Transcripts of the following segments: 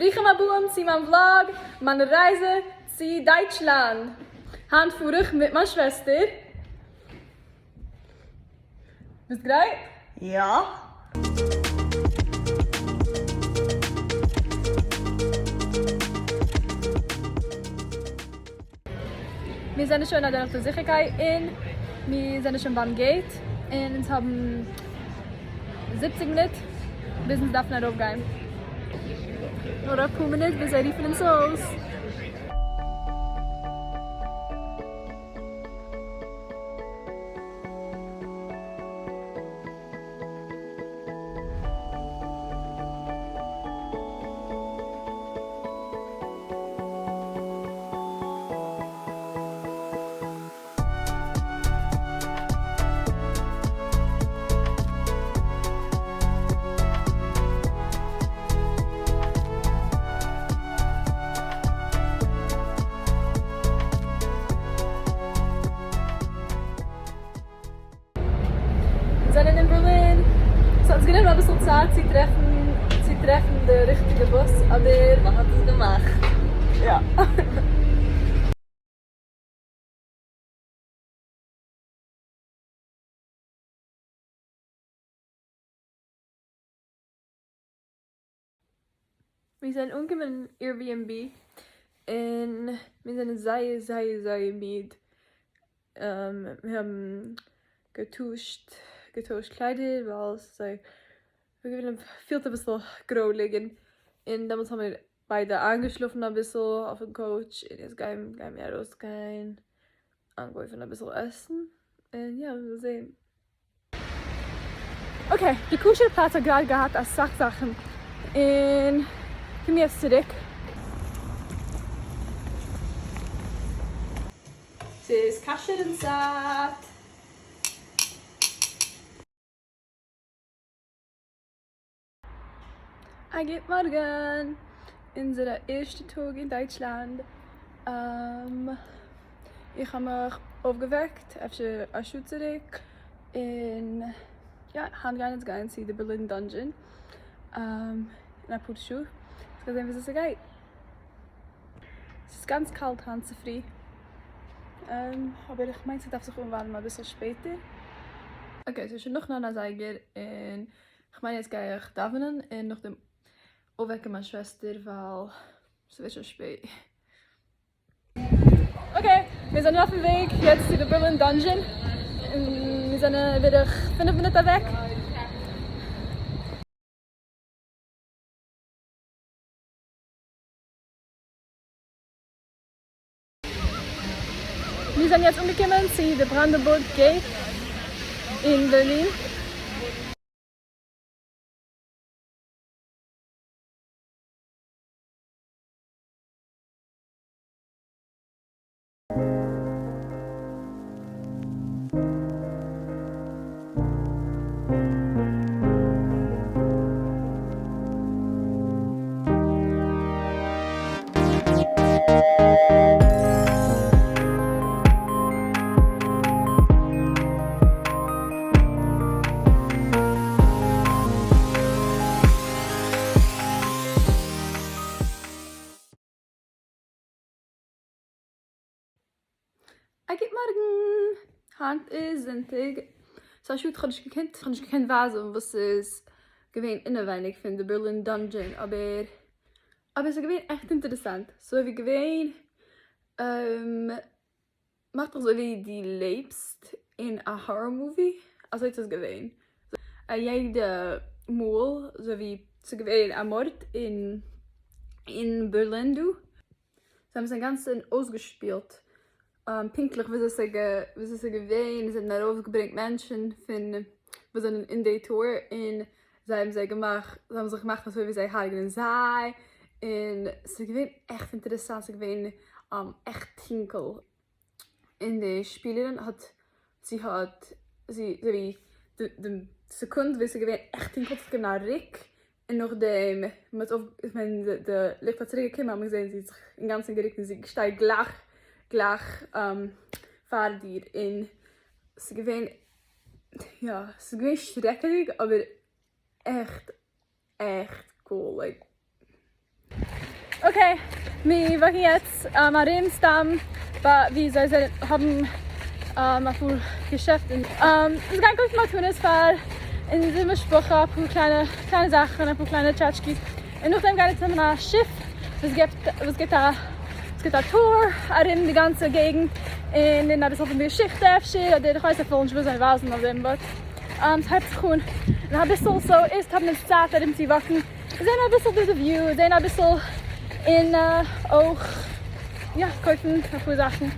ברוכים הבאים צו מיין vlog, מיין רייזע צו דייטשלאנד. היינט פאר איך מיט מיין שוועסטער. ביסט גרייט? יא. מיר זענען שוין אדורך די זיכערקייט און מיר זענען שוין ביים gate און אונז האבן זיבציג מינוט ביז אונז דארפן ארויפגיין. נאר אפאר מינוט ביז זיי רופן אונז אויס. מיר זענען אין בערלין, ס'האט אונז גענומען אביסל צייט צו טרעפן צו טרעפן די ריכטיגע באס אבער מען האט עס געמאכט. יא. מיר זענען אנגעקומען אין Airbnb און מיר זענען זייער זייער זייער מיד, מיר האבן געטוישט געטוישט קליידער ווייל ס'איז אזוי פילט אביסל גרויליג און דעמאלטס האבן מיר ביידע איינגעשלאפן אביסל אויפן couch און יעצט גייען מיר ארויסגיין איינקויפן אביסל עסן און יא מ'וועט זעהן. okay, די כשר'ע פלאץ האט גראדע געהאט אסאך זאכן, און קום יעצט צוריק. ס'איז כשר'ן צייט! א גוט מארגן! אונזערע ערשטע טאג אין דייטשלאנד. איך האב מיך אויפגעוועקט אפשר א שעה צוריק, און יא, היינט גייען אונז גיין צו די בערלין dungeon אין אפאר שעה, כ'גיי זען וויאזוי ס'גייט. ס'איז גאנץ קאלט היינט צופרי, אבער איך מיין ס'דארף זיך אנווארעמען אביסל שפעטער. okay, ס'איז שוין נאך ניין אזייגער און כ'מיין יעצט גיי איך דאווענען און נאכדעם אויפוועקן מיין שוועסטער ווייל ס'ווערט שוין שפעט. okay, מיר זענען אויפן וועג יעצט צו די בערלין dungeon, און מיר זענען בערך פינף מינוט אוועק. מיר זענען יעצט אנגעקומען צו די Brandenburg Gate אין בערלין. א גוט מארגן! היינט איז זונטאג, ס'איז א שאד כ'האב נישט געקענט, כ'האב נישט געקענט ווייזן וואס ס'איז געווען אינעווייניג פון די בערלין dungeon, אבער אבער ס'איז געווען עכט אינטערעסאנט, ס'איז אזוי ווי געווען מאכט דיך אזוי ווי דו לעבסט אין א horror movie, אזוי איז עס געווען א יעדע מאל אזוי ווי ס'איז געווען א מארד אין אין בערלין דא, זיי האבן עס אינגאנצן אויסגעשפילט פונקטליך וויאזוי ס'איז געווען, זיי האבן ארויפגעברענגט מענטשן פון וואס זענען אין די tour און זיי האבן זיי געמאכט, זיי האבן זיך געמאכט אזוי ווי זיי הרג'נען זיי, און ס'איז געווען עכט אינטערעסאנט, ס'איז געווען עכט טונקל, און די שפילערין האט, זי האט, זי, אזוי ווי די סעקונד וואס ס'איז געווען עכט טונקל האט זיך געגעבן א רוק, און נאכדעם מ'האט אויף, ווען די ליכט האט צוריק געקומען האט מען געזען זי האט זיך אינגאנצן גערוקט און זי שטייט גלייך גלייך פאר דיר, און ס'איז געווען יא, ס'איז געווען שרעקעדיג אבער עכט עכט cool like. Okay, מיר walk ן יעצט ארום סתם ווי זיי זענען האבן אפאר געשעפטן. אונז גייען קויפן מתנות פאר אונזער משפחה, אפאר קליינע קליינע זאכן, אפאר קליינע טשאטשקיס, און נאכדעם גייען אונז נעמען א שיף וואס געבט וואס גיבט א וואס גיבט א tour ארום די גאנצע געגנט, און און אביסל פון די געשיכטע אפשר, אדער איך ווייס אפילו נישט וואס זיי ווייזן אויף דעם boat. ס'הייבט זיך אן אין אביסל, so איצט האבן אונז צייט ארום צו walk ן. זען אביסל דא די view, זען אביסל און אויך יא קויפן אפאר זאכן.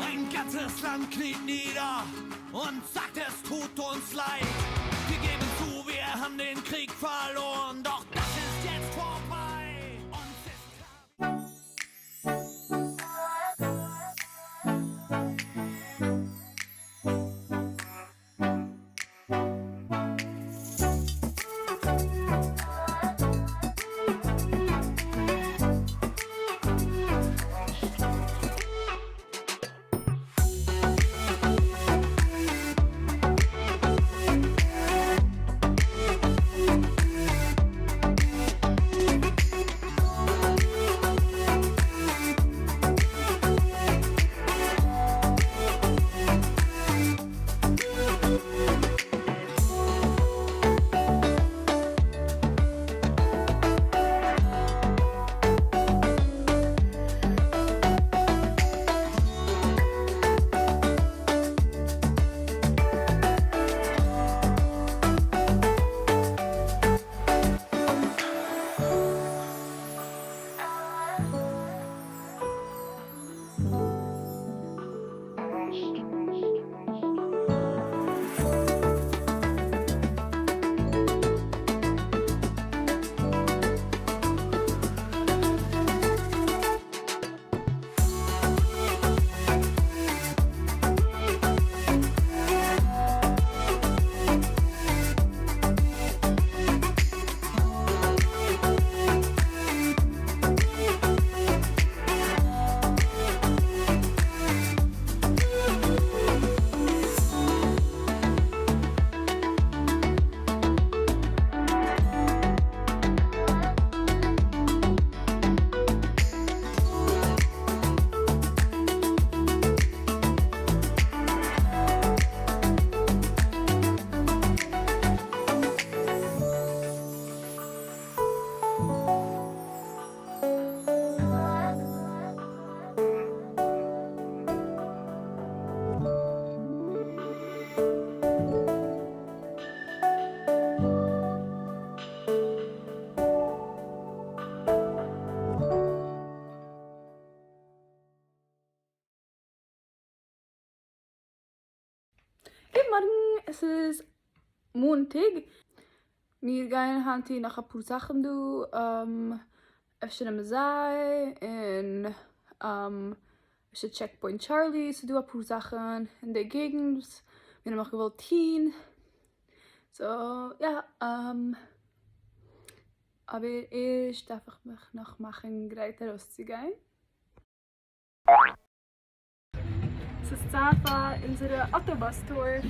Ein ganzes Land kniet nieder und sagt, es tut uns leid. Wir geben zu, wir haben den Krieg verloren, doch das ist jetzt vorbei. Uns ist klar. גוט מארגן, עס איז מאנטאג, מיר גייען היינט טון נאך אפאר זאכן דא, אפשר נעמען זיי און אפשר Checkpoint Charlie, ס'איז דא אפאר זאכן אין די געגנט וואס מיר האבן נאך געוואלט טון, so יא, אבער ערשט דארף איך מיך נאך מאכן גרייט ארויסצוגיין. ס'איז צייט פאר אונזערע אוטובוס tour.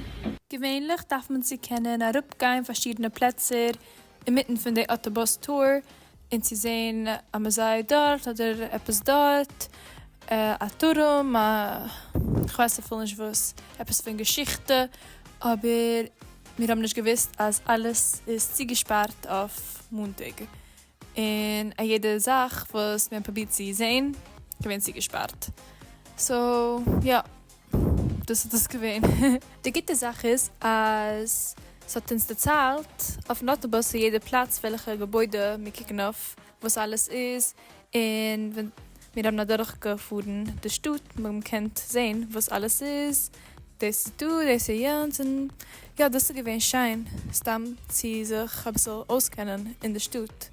געווענליך דארף מען צו קענען אראפגיין פארשידענע פלעצער אינמיטן פון די אוטובוס tour און צו זען א מוזיי דארט אדער עפעס דארט, א טורעם, א כ'ווייס אפילו נישט וואס, עפעס פון געשיכטע, אבער מיר האבן נישט געוואוסט אז אלעס איז צוגעשפארט אויף מאנטאג, און א יעדע זאך וואס מיר האבן פרובירט צו זעהן געווען צוגעשפארט, so יא דאס איז דאס געווען. די גוטע זאך איז אז ס'האט אונז דערציילט אויפן אוטובוס צו יעדע פלאץ וועלכע געבוידע מיר קוקן אויף וואס אלעס איז, און ווען מיר האבן אדורך געפארן די שטאט מיר האבן געקענט זעהן וואס אלעס איז, דאס איז דא דאס איז יענץ, און יא דאס איז געווען שיין סתם צו זיך אביסל אויסקענען אין די שטאט.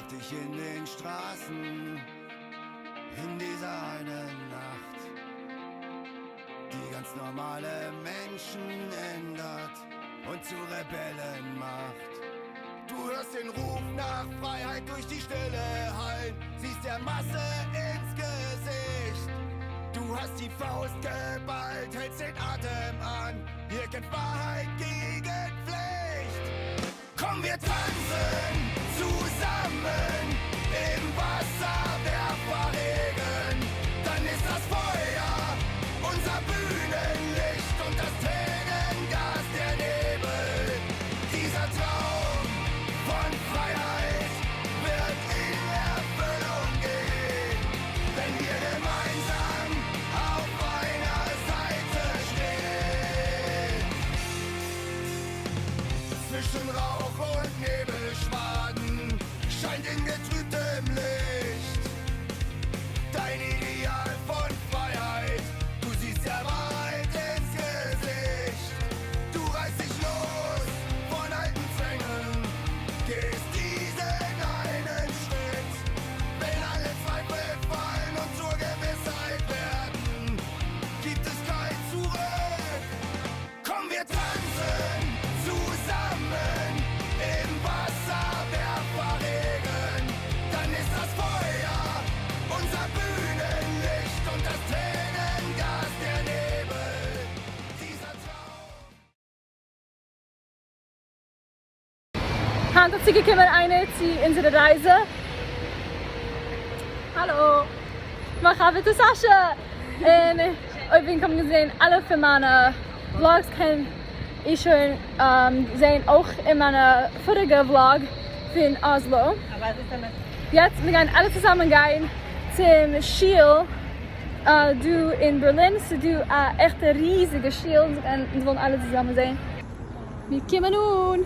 traf dich in den Straßen in dieser einen Nacht, die ganz normale Menschen ändert und zu Rebellen macht. Du hörst den Ruf nach Freiheit durch die Stille hallen, siehst der Masse ins Gesicht. Du hast die Faust geballt, hältst den Atem an, hier kämpft Wahrheit gegen Pflicht. Komm, wir tanzen zusammen im Wasserwerferregen. Dann ist das Feuer unser Bühnenlicht und das Tränengas der Nebel. Dieser Traum von Freiheit wird in Erfüllung gehen, wenn wir gemeinsam auf einer Seite stehen. Zwischen Rauch und Nebelschwaden scheint in getrübtem Licht dein Ideal von Freiheit. Du siehst der Wahrheit ins Gesicht. Du reißt dich los von alten Zwängen, gehst diesen einen Schritt. Wenn alle Zweifel fallen und zur Gewissheit werden, gibt es kein Zurück. Komm, wir tanzen zusammen im Wasserwerferregen. Dann ist das Feuer unser Bühnenlicht und das Tränengas der Nebel. Dieser Traum. היינט האט צוגעקומען איינער צו אונזערע רייזע. האלא! מיין חבר'טע סאשע! און אויב ענק האבן געזען אלע פון מיינע vlogs קען איר שוין זען אויך אין מיינע פאריגע vlog פון אסלא. יעצט מיר גייען אלע צוזאמען גיין צום שול דא אין בערלין, ס'איז דא א עכטע ריזיגע שול, אונז ווילן אלע צוזאמען זען. מיר קומען אן!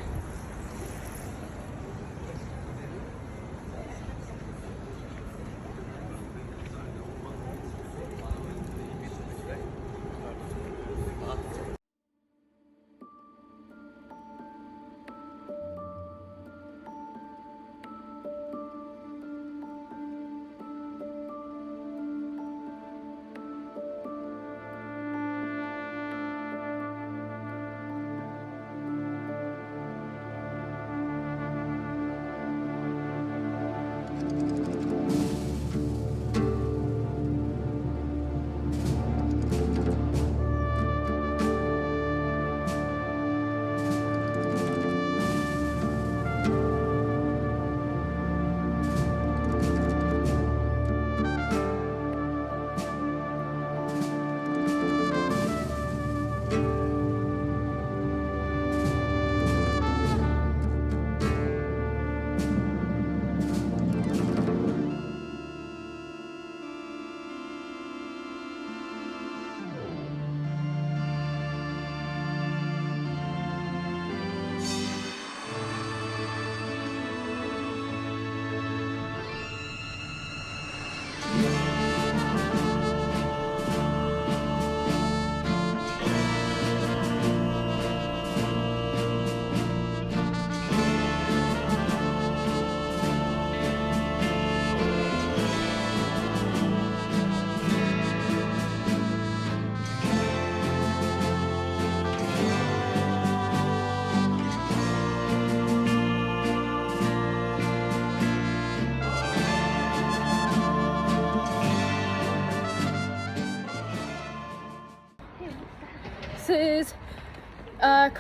ס'איז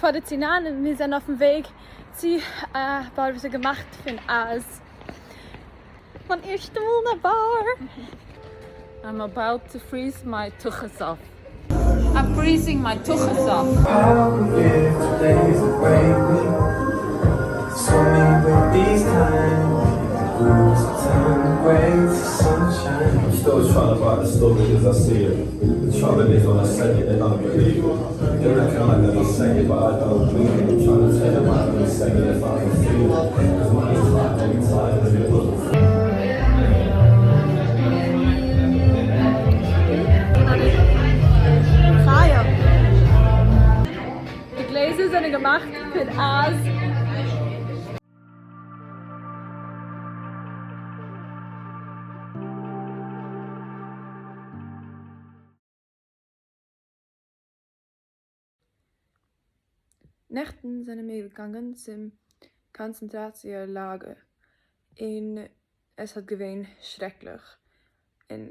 quarter צו ניין און מיר זענען אויפן וועג צו א באר וואס איז געמאכט פון אייז. מיין ערשטע מאל אין א באר! I'm about to freeze my tuchus off. I'm freezing my tuchus off. Still trying to write the story as I see it. The trouble is when I say it, they don't believe it. They reckon I never say it, but I don't mean it. I'm trying to tell them I don't say it if I can feel it. Cause money's tight, they tight, and they look. די גלעזער זענען געמאכט פון אייז. נעכטן זענען מיר געגאנגען צום קאנצענטראציע לאגער און עס האט געווען שרעקליך און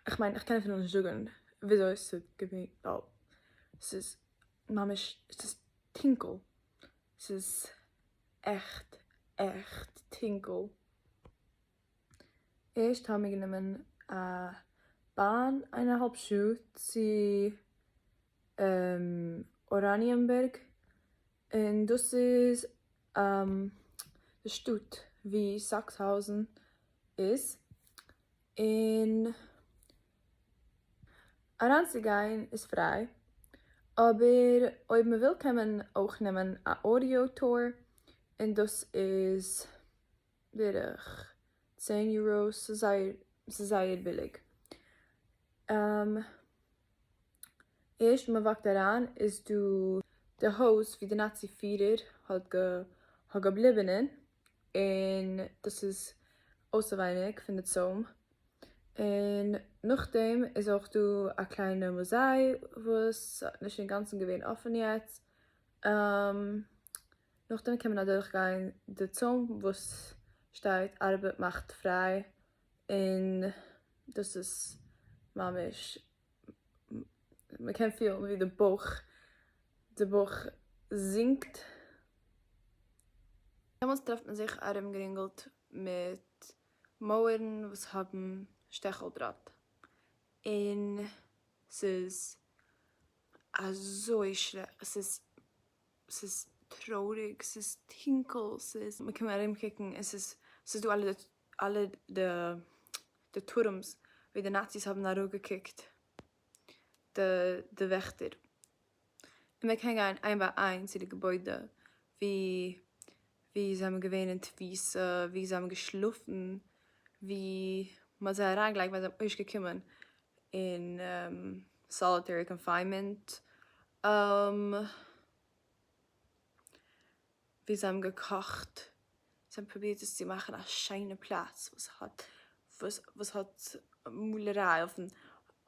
איך מיין איך קען אפילו נישט זאגן וויאזוי ס'איז געווען ווייל ס'איז ממש ס'איז טונקל ס'איז עכט עכט טונקל. ערשט האבן מיר גענומען א באן איין א האלב שעה צו אראניענבערג און דאס איז די שטאט ווי סאקסהאוזן איז, און אריינצוגיין איז פריי, אבער אויב מען וויל קען מען אויך נעמען א audio tour און דאס איז בערך 10 יוראו, ס'איז זייער ס'איז זייער ביליג. ערשט מען וואקט אריין איז דא די הויז ווי די נאצי פירער האט האט געבליבן אין, און דאס איז אויסעווייניג פון די צוים, און נאכדעם איז אויך דא א קליינע מוזיי וואס נישט אינגאנצן געווען אפען יעצט. נאכדעם קען מען אדורך גיין די צוים וואס שטייט ארבעט מאכט פריי און דאס איז ממש מען קען פילן ווי די בויך די בויך זינקט. דעמאלטס טרעפט מען זיך ארומגערינגלט מיט מויערן וואס האבן שטעכל דראט און ס'איז אזוי שלעכט ס'איז ס'איז טרויעריג, ס'איז טונקל, ס'איז, מ'קען ארום קוקן און ס'איז, ס'איז דא אלע די, אלע די, די טורעמס ווי די נאציס האבן אראפגעקוקט די, די וועכטער, און מ'קען גיין איין ביי איין צו די געביידע ווי, ווי זיי האבן געווען אין תפיסה, ווי זיי האבן געשלאפן, ווי מ'האט זיי אריינגעלייגט ווען זיי האבן ערשט געקומען אין solitary confinement. ווי זיי האבן געקאכט, זיי האבן פרובירט עס צו מאכן א שיינע פלאץ וואס האט וואס וואס האט מאלעריי אויפן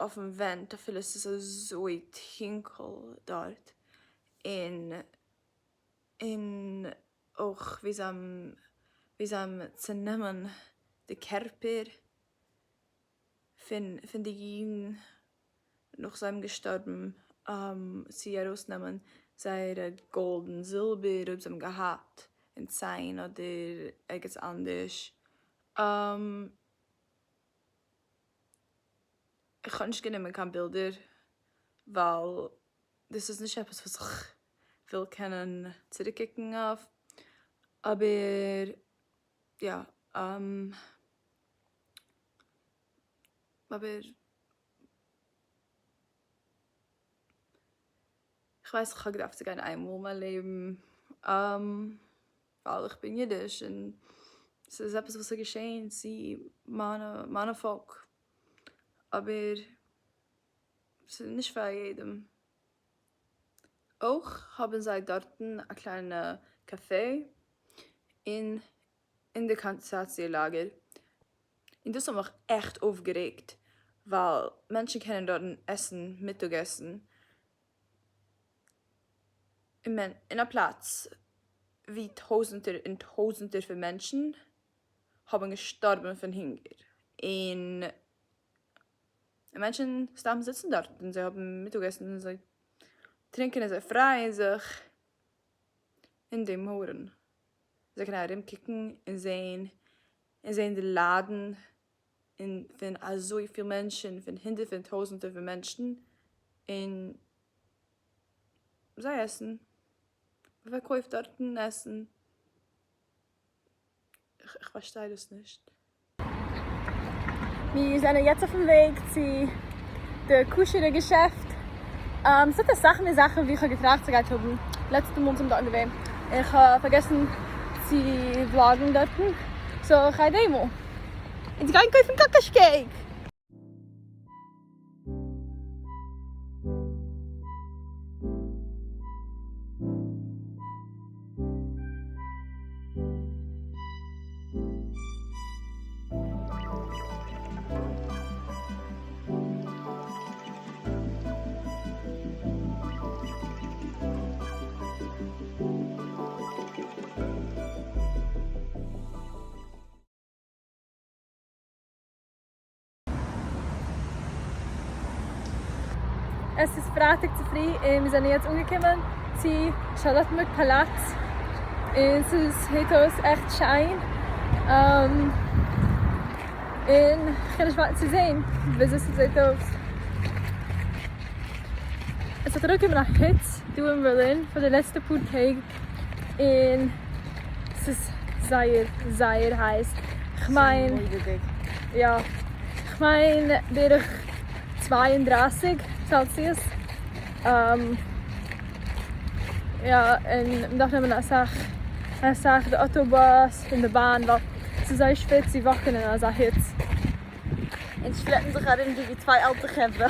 אויפן ווענט אפילו עס איז אזוי טונקל דארט, און און אויך ווי זיי האבן ווי זיי האבן צענומען די קערפער פון פון די אידן נאך זיי האבן געשטארבן צו ארויסנעמען זייערע גאלד און זילבער אויב זיי האבן געהאט און ציין אדער ערגעץ אנדערש. איך האב נישט גענומען קיין בילדער ווייל דאס איז נישט עפעס וואס איך וויל קענען צוריקקוקן אויף, אבער יא אבער כ'ווייס איך האב געדארפט צו גיין איינמאל אין מיין לעבן ווייל איך בין אידיש און ס'איז עפעס וואס איז געשען צו מיינע מיינע פאלק אבער ס'איז נישט פאר יעדעם. אויך האבן זיי דארטן א קליינע קאפעי אין אין די קאנצענטראציע לאגער. און דאס האט מיך עכט אויפגערעגט, ווייל מענטשן קענען דארטן עסן מיטאג עסן אין א פלאץ ווי טויזענטער און טויזענטער פון מענטשן האבן געשטארבן פון הונגער, און מענטשן סתם זיצן דארט און זיי האבן מיטאג עסן און זיי טרינקען און זיי פרייען זיך אין די מויערן, זיי קענען ארום קוקן און זעהן און זעהן די ליידן און פון אזויפיל מענטשן, פון הונדערט פון טויזענטער פון מענטשן, און זיי עסן, מען פארקויפט דארטן עסן, איך פארשטיי דאס נישט. מיר זענען יעצט אויפן וועג צו די כשר'ע געשעפט, ס'האט אסאך מער זאכן ווי איך האב געטראכט ס'גייט האבן, לעצטע מאל אונז האבן דארטן געווען, איך האב פארגעסן צו vlog ן דארטן, so איך גיי די מאל, אונז גייען קויפן קאקאש cake! עס איז פרייטאג צופרי און מיר זענען יעצט אנגעקומען צו שארלאטענבורג פאלאץ און ס'זעהט אויס עכט שיין און כ'קען נישט ווארטן צו זעהן וויאזוי ס'זעהט אויס. עס האט אראפגעקומען א היץ דא אין בערלין פאר די לעצטע פאר טעג און ס'איז זייער זייער הייס, כ'מיין יא כ'מיין בערך 32 Celsius, יא און מ'דארף נעמען אסאך אסאך די אוטובוס און די באן ווייל ס'איז זייער שווער צו walk ן אין אזא היץ. אונז שלעפן זיך ארום דא ווי צוויי אלטע חברה.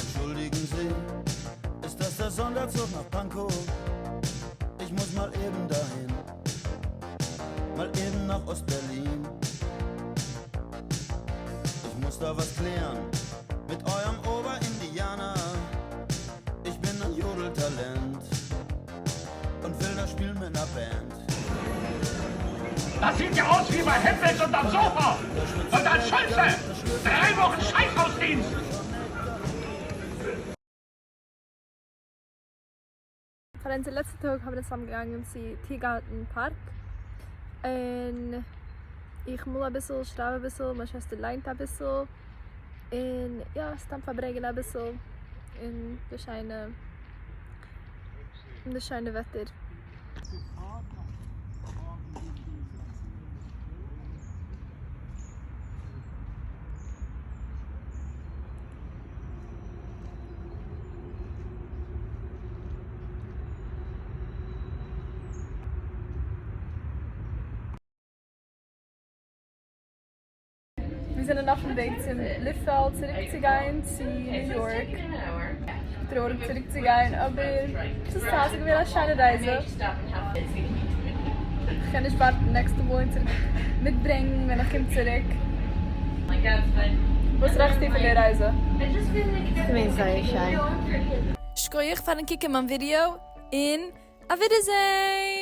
Entschuldigen Sie, ist das der Sonderzug nach Pankow? Ich muss mal eben dahin, mal eben nach Ostberlin. Ich muss da was klären mit eurem Oberindianer. Ich bin ein Jodeltalent und will das spielen mit ner Band. Das sieht ja aus wie bei Hempels unterm Sofa. Und dann Schulze. 3 Wochen Scheißhausdienst. פאר אונזער לעצטע טאג האבן אונז צוזאם געגאנגען צו טירגארטן פארק און איך מאל אביסל שרייב אביסל מיין שוועסטער ליינט אביסל און יא סתם פארברענגען אביסל אין די שיינע אין די שיינע וועטער. מיר זענען אויפן וועג צום לופטפעלד צוריק צו גיין צו ניו יארק, טרויעריג צוריק צו גיין אבער ס'איז צייט, ס'איז געווען א שיינע רייזע, כ'קען נישט ווארטן נעקסטע מאל און צוריק מיטברענגן ווען איך קום צוריק. וואס טראכסטו פון די רייזע? ס'איז געווען זייער שיין. שקויעך פארן קוקן מיין ווידיאו און אויף ווידערזעהן!